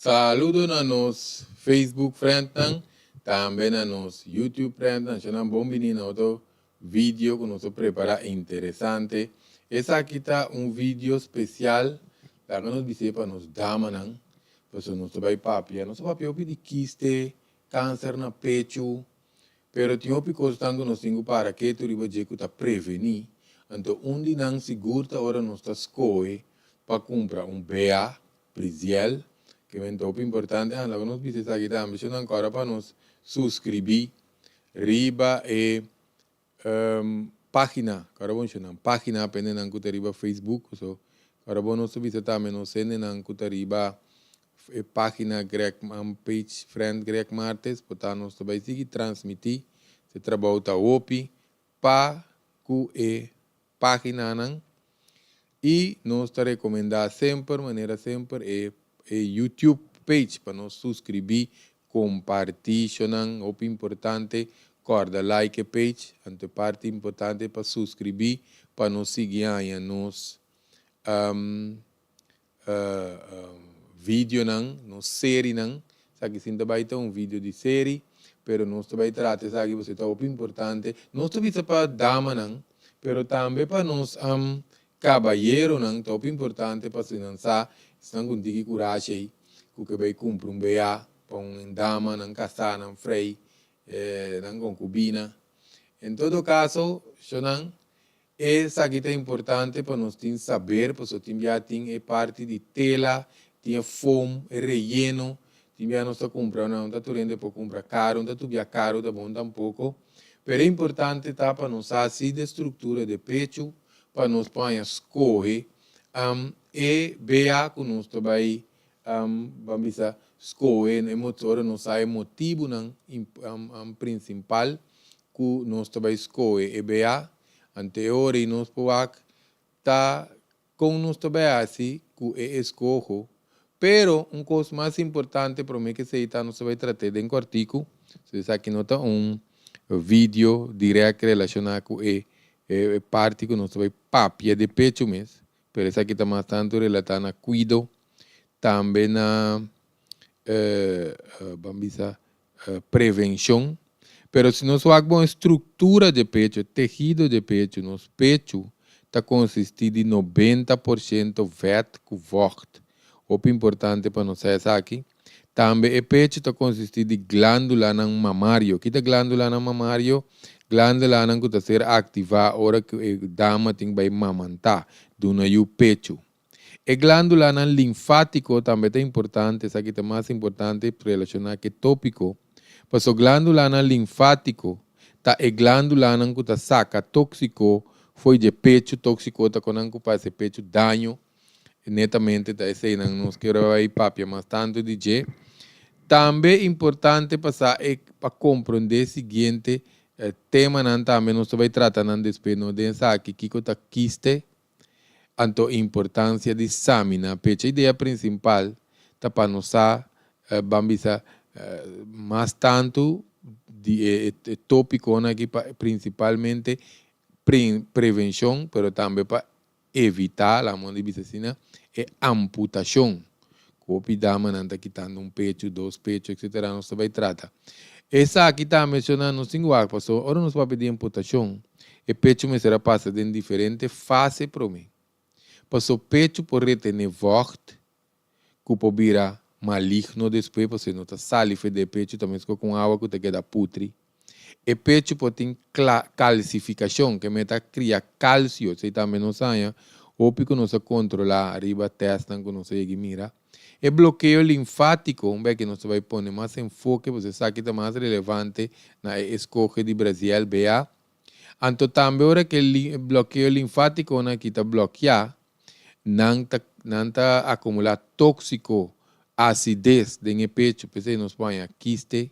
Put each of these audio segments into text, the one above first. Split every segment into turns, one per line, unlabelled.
Saludo na nos Facebook friendnan, tambe na nos YouTube friendnan. Nan bon bini na otro video ku nos a prepará interesante. Esaki ta un video spesial, laga nos bis'é pa nos damanan, pasobra nos ta bai papia. Nos a papia hopi di kiste, kanser na pechu, pero tin hopi kosnan ku nos tin ku para ketu riba dje ku ta prevení. Anto un di nan sigur ta ora nos ta skohe pa kumpra un bea Priziel, ke men ta hopi importante anda ku nos bisa esaki tambe si nan kòrda pa nos suskribí riba e página, kòrda bon shon nan página pa hendenan ku ta riba Facebook, so kòrda bon nos ta bisa tambe nos hendenan ku ta riba e página Greg page Friend Greg Martes por ta nos ta bai sigui transmití, e trabou ta hopi pa ku e páginanan i nos ta rekomendá semper manera semper e e YouTube page pa nos suskribí, kompartí shonan hopi importante kòrda like e page anto e parti importante pa suskribí pa nos sigui haña nos videonan, nos serinan, esaki sin ta bai ta un video di seri, pero nos ta bai trata esaki pasobra ta hopi importante, nos ta bisa pa damanan, pero tambe pa nos kabayeronan ta hopi importante pasobra nan sa esnan ku tiki kurashi ei ku ke bai kumpra un bea pa un dama, nan kasá, nan frei, nan konkubina. En todo kaso, shownan, Esaki ta importante pa nos tin saber pasobra tin bia tin e parti di tela, tin e foam, e reyeno, tin bia nos ta cumpra no ta tur hende por cumpra caro, no ta tur bia caro ta bon tampoco, pero e importante ta pa nos sa si de structura de pecho pa nos por haña scoge e bea cu nos ta bay ban bisa scoge e ora nos sa e motibonan principal ku nos ta bai skohe e bea, anto e ora ei nos por wak ta kon nos ta bai hasi ku e eskoho. Pero un kos mas importante promé ke esei ta nos ta bai trat'é den kòrtiku, so esaki no ta un video dirèk relashoná ku e parti ku nos ta bai papia di pechu mes, pero esaki ta mas tantu relatá na kuido, tambe na ban bisa prevencion. Pero si nos wak bon e structura dje pecho, e tehido dje pecho, nos pecho ta consisti di 90% vet cu vocht. Hopi importante pa nos sa esaki. Tambe e pecho ta consisti di glandulanan mamario. Ki ta glandulanan mamario? Glandulanan cu ta ser activa ora cu e dama tin bay mamanta, duna yu pecho. E glándulanan linfátiko tambe ta importante, esaki ta mas importante relashoná ku e tópiko, paso glándulanan linfátiko ta e glándulanan ku ta saka tóksiko fo'i dje pechu, tóksiko ta konan ku pa hasi e pechu daño, netamente ta eseinan nos kier bai papia mas tantu di dje. Tambe importante pa sa e pa komprondé siguiente temanan tambe nos ta bai trata nan despues no den esaki kiko ta kiste. Anto importancia di samina pecha idea principal ta pa nos sa ban bisa mas tanto di e topiconan aki pa principalmente prevencion pero tambe pa evita laga modo di bisa asina e amputacion cu hopi damanan ta kitando un pecho dos pecho etcetera nos ta bay trata esaki tambe shona nos tin wak pasobra ora nos papia di amputacion. E pechu mester a pasa den diferente fase promé. Paso pechu por retené vògt ku por bira maligno despues pasobra e no ta sali fe di e pechu ta meskos ku un awa ku ta keda putri. E pechu por tin kalsifikashon ke mester a kria kalsio, esei tambe nos haña hopi ku nos a kontrolá riba tèstnan ku nos a yega mira. E blokeo linfátiko, un bek nos ta bai pone mas enfoke pasobra esaki ta mas relevante na e eskohe di Braziel, BA. Anto tambe ora ku e blokeo linfátikonan aki ta blokiá, nan ta nan ta akumulá tóksiko, asides, den e pechu, p'esei nos por haña kiste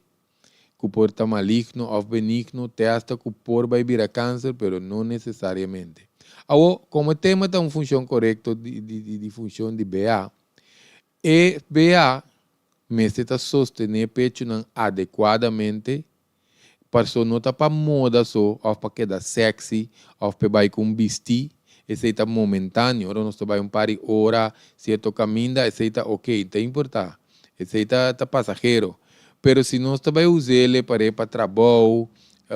ku por ta maligno òf benigno te asta ku por bai bira kanser, pero no nesesariamente. Awor, komo e tema ta un funshon korekto di di di funshon di BA, e BA mester ta sostené pechunan adekuadamente Paso no ta pa moda so of pa keda sexy of p'e bai ku un bistí, esei ta momentáneo. Ora nos ta bai un par di ora sierto kaminda esei ta ok, ta importá. Esei ta ta pasahero. Pero si nos ta bai us'ele par'e pa trabou,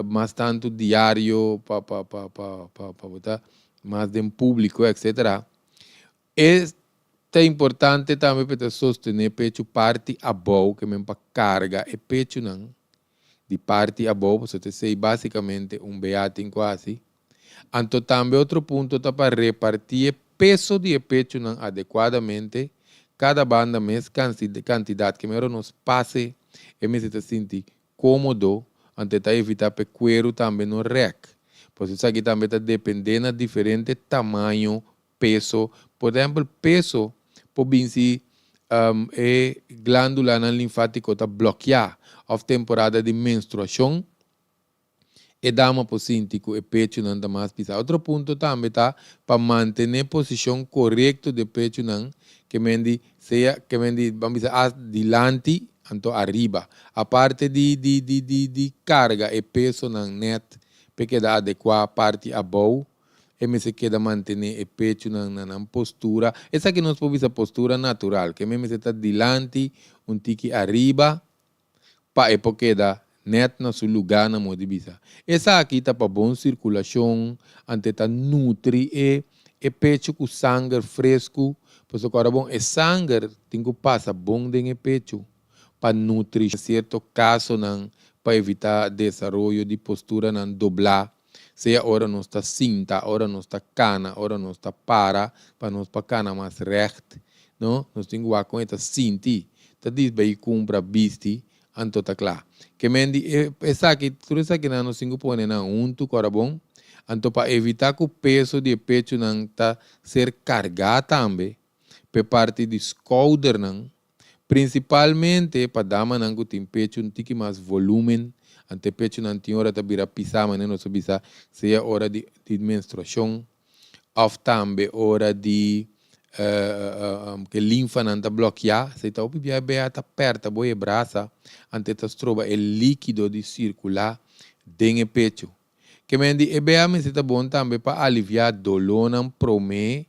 mas tantu diario, pa pa pa pa pa pa bo ta mas den públiko etcetera. E ta importante tambe pa e ta sostené pechu parti abou ke men pa karga e pechunan di parti abou pasobra ta esei básikamente un bea tin ku hasi. Anto tambe otro punto ta pa repartí e peso di e pechunan adekuadamente, kada banda mes kantidat ke mero nos pase e mester ta sinti kómodo, anto e ta evitá pa e kueru tambe no rèk. Pasobra esaki tambe ta dependé na diferente tamaño peso. Por ehempel, peso por bin si e glándulanan linfátiko ta blòkiá òf temporada di menstruashon, e dama por sinti ku e pechunan ta mas pisá. Otro punto tambe ta pa mantené posishon korekto di e pechunan ke men di sea ke men di ban bisa as dilanti anto ariba. Aparte di di di di di karga e pesonan nèt p'e keda adekuá parti abou. E mester keda mantené e pechunan na nan postura. Esaki nos por bisa postura natural, ke men mester ta dilanti, un tiki ariba, pa e por keda nèt na su lugá na modo di bisa. Esaki ta pa bon sirkulashon, ante ta nutri e e pechu ku sanger fresku, pasobra ora bon e sanger tin ku pasa bon den e pechu pa nutri sierto kasonan pa evitá desaroyo di posturanan doblá. Sea ora nos ta sinta, ora nos ta kana, ora nos ta para, pa nos pa kana mas règt, no? Nos tin ku wak kon e ta sinti. Ta dis bai kumpra bisti, anto ta kla. Ke men di e esaki, tur esakinan nos tin ku pone nan huntu, kòrda bon? Anto pa evitá ku peso di e pechunan ta ser kargá tambe p'e parti di skoudernan, Prinsipalmente pa damanan ku tin pechu un tiki mas volúmen, ante pechunan tin ora ta bira pisá manera nos a bisa, sea ora di di menstruashon òf tambe ora di ke linfanan ta blòkiá, esei ta hopi bia bia ta pèrta bo e brasa, ante ta stroba e líkido di sirkulá den e pechu. Ke men di e bea mester ta bon tambe pa aliviá dolónan promé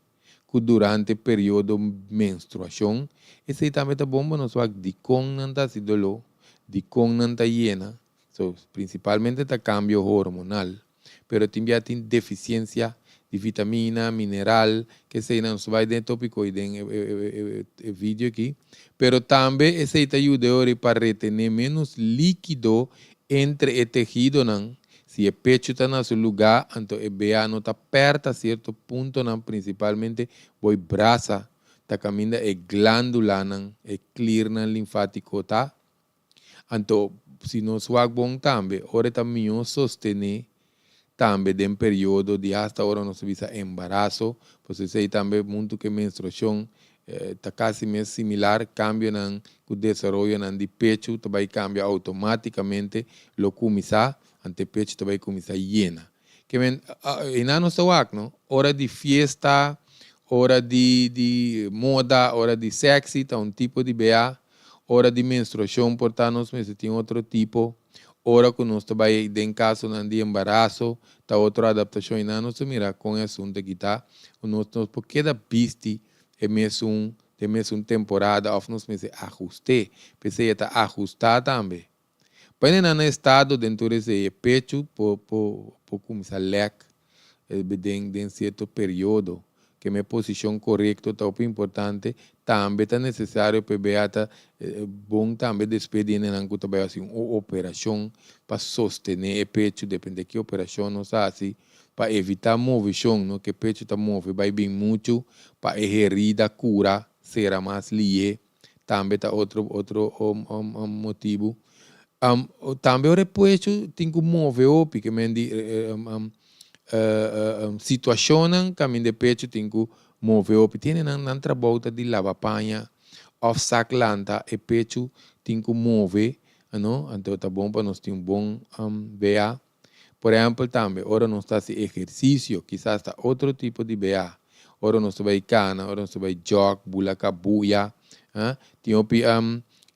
ku durante periodo menstruashon, esei tambe ta bon pa nos wak dikon nan ta hasi doló, dikon nan ta yena. So, prinsipalmente ta kambio hormonal, pero tin bia tin defisiensia di vitamina, mineral, ke eseinan nos bai den e topiko i den e video aki. Pero tambe esei ta yuda e ori pa retené ménos líkido entre e tehidonan. Si e pechu ta na su lugá, anto e bea no ta pèrta sierto puntonan, prinsipalmente bo e brasa ta kaminda e glándulanan, e klirnan linfátiko ta. Anto, si nos wak bon tambe, ora e ta mihó sostené tambe den periodo di hasta ora nos ta bisa embaraso, pasobra esei tambe huntu ku e menstruashon ta kasi mes similar, kambionan ku desaroyonan di pechu ta bai kambia outomátikamente, lo kuminsá, anto e pechu ta bai kuminsá yena. Ke men, einan nos ta wak no, ora di fiesta, ora di di moda, ora di sèksi ta un tipo di bea, ora di menstruashon por ta nos mester tin otro tipo. Ora ku nos ta bai den kasonan di embaraso, ta otro adaptashon i nan nos ta mira kon e asuntu aki ta, ku nos no por keda bisti e mesun den mesun temporada òf nos mester ahust'é. P'esei e ta ahustá tambe. Pa hende nan na estado den tur esei e pechu por por por kuminsá lèk den den sierto periodo. Ke mi posishon korekto ta hopi importante, tambe ta nesesario pa e bea ta bon tambe despues di hendenan ku ta bai hasi un operashon pa sostené e pechu, depende ki operashon nos hasi, pa evitá moveshon, no ke pechu ta move bai bin muchu, pa e herida kura sera mas lié, tambe ta otro otro motibu. Tambe ora e pechu tin ku move hopi, ke men di situashonnan kaminda e pechu tin ku move hopi. Tin hende nan trabou ta di laba paña òf sak lanta, e pechu tin ku move, no? Anto ta bon pa nos tin un bon bea. Por ehèmpel tambe ora nos ta hasi ehersisio, kisas ta otro tipo di bea. Ora nos ta bai kana, ora nos ta bai jòg, bula kabuya, tin hopi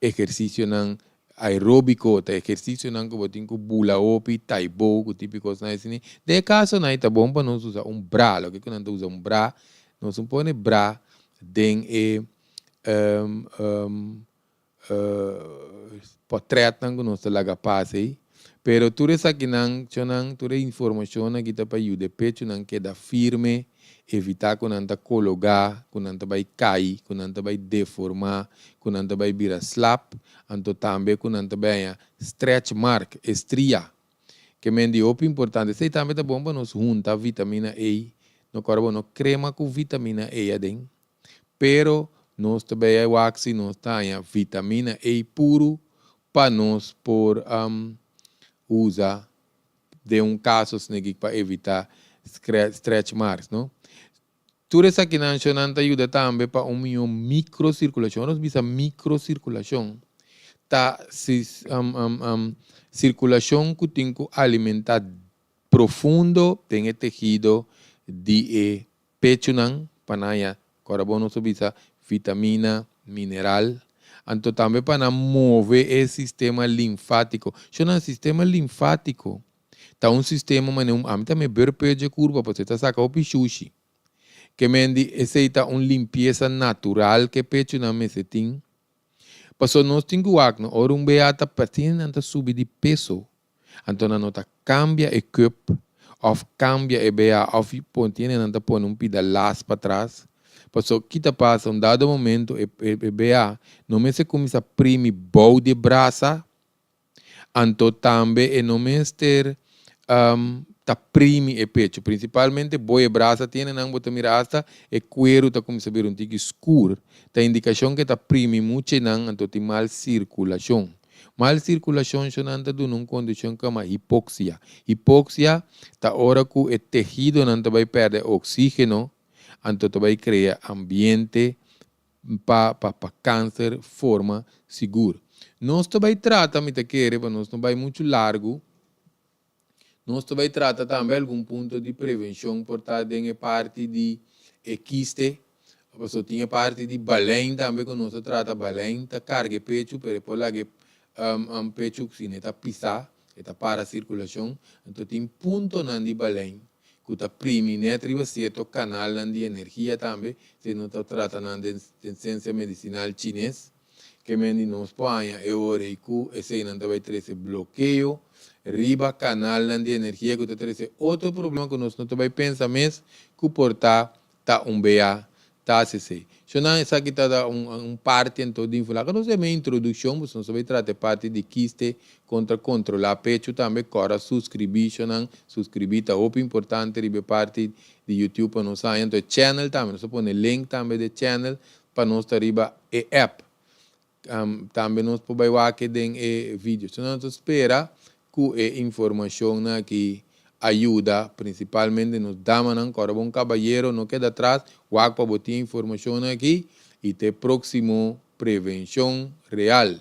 ehersisionan aeróbiko, ta ehersisionan ku bo tin ku bula hopi, taibo ku tipo di kosnan asina. Den e kasonan ei ta bon pa nos usa un bra, loke ku nan ta usa un bra, nos no pone bra den e. Potretnan ku nos ta laga pasa ei. Pero tur esakinan, chonan, tur e informashonnan aki ta pa yuda e pechunan keda firme, evitá ku nan ta kologá, ku nan ta bai kai, ku nan ta bai deformá, ku nan ta bai bira slap, anto tambe ku nan ta bai haña stretch mark, estria. Ke men di hopi importante. Esei tambe ta bon pa nos hunta vitamina E. No kòrda bo no krema ku vitamina E aden. Pero nos ta bay a wak si nos ta haña vitamina E puru pa nos por usa den un caso snegik pa evita stretch marks, no. Tur esakinan shownan ta yuda tambe pa un miho microcirculacion. Ora nos bisa microcirculacion ta circulacion cu tin cu alimenta profundo den e tehido di e pechunan pa nan haña kòrda bo nos a bisa vitamina, mineral, anto tambe pa nan move e sistema linfátiko. Sho nan sistema linfátiko ta un sistema manera un ami ta me bèrpè dje kurpa pasobra e ta saka hopi shushi. Ke men di esei ta un limpiesa natural ke pechunan mester tin. Pasobra nos tin ku wak no ora un bea ta pasin nan ta subi di peso. Anto nan no ta cambia e cup of cambia e BA of pon tiene nan ta pone un pida las patras. Paso ki ta pasa un dado momento e e BA no mester cuminsa primi bou di e brasa anto tambe e no mester ta primi e pecho. Principalmente bou e brasa tiene nan bo ta mira hasta e cuero ta cuminsa bira un tiki scur ta indicacion ke ta primi mucho nan anto tin mal circulacion. Mal sirkulashon shonnan ta duna un kondishon kama hipoksia. Hipoksia ta ora ku e tehidonan ta bai pèrdè oksígeno, anto ta bai krea ambiente pa pa pa kanser forma sigur. Nos ta bai trata, mi ta kere pa nos no bai muchu largu, Nos ta bai trata tambe algun punto di prevencion por ta den e parti di e kiste, pasobra tin e parti di balein tambe cu nos ta trata, balein ta carga e pechu pero e por laga e pechu si no e ta pisa, e ta para circulacion, anto tin puntonan di balein cu ta primi net riba cierto canalnan di energia tambe, si nos ta trata nan den ciencia medicinal chines. Ke men di nos por haña e ora ei ku eseinan ta bai trese blokeo riba kanalnan di energia ku ta trese otro problema ku nos no ta bai pensa mes ku por ta ta un bea ta hasi esei. So nan esaki ta ta un un parti anto di info. Laga nos heme introdukshon pasobra nos ta bai trata e parti di kiste kontra kontrolá pechu tambe. Kòrda suskribí so nan suskribí ta hopi importante riba e parti di YouTube pa nos haña. Anto e channel tambe nos ta pone link tambe di e channel Pa nos ta riba e app. Tambe nos por bai wak den e video. So nos ta spera ku e informashonnan aki a yuda prinsipalmente nos damanan. Kòrda bo un kabayero no keda atras, wak pa bo tin e informashonnan aki i te próksimo Prevenshon Real.